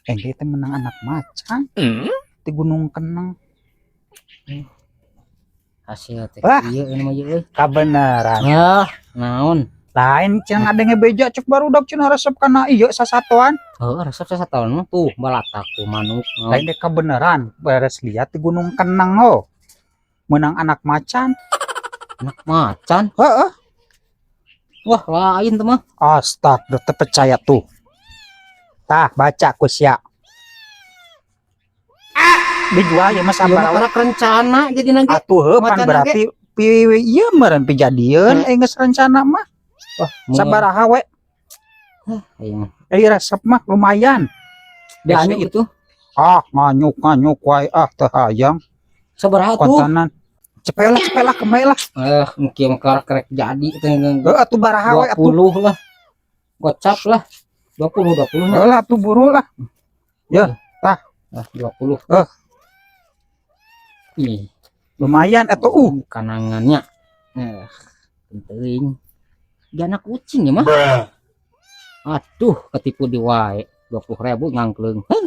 Engke teh menang anak macan di Gunung Keneng. Hasil teh Wah. ieu ini mah ieu euy. Kabeneran. Ah, naon? Lain cenah ngadenge beja cek barudak cenah resep kana ieu sasatoan. Heuh, resep sasatoan mah tuh balatak tuh manuk. Naon? Lain deh kebeneran beres lihat di Gunung Keneng, oh. Menang anak macan. Anak macan. Heeh. Wah, lain tuh mah. Astaga, teu percaya tuh. Tah, baca ku sia. Dijual ya mah Ieu mah sabaraha? Karek rencana jadi nanti. Atuh heuh pan Macan. Berarti pi ieu meureun pijadieun geus rencana mah. Wah, Sabaraha we? Aing. Eh, resep mah lumayan. Dianyuk itu. Ah, nganyuk nganyuk wae ah, teu hayang. Sabaraha tuh? Kontanan. Cepet lah, cepet lah, kemai lah. Eh, mungkin karek karek jadi teh. Heuh atuh, baraha we atuh? 20 lah. Gocap lah. 20 20 lah. Heuh lah atuh, buru lah. Ya, tah. Ah, 20. Eh. Ih, Lumayan atuh. Kanangannya. Eh, penting. Dia anak kucing ya mah. Aduh, ketipu di wae. 20 ribu ngangkleng. Heh.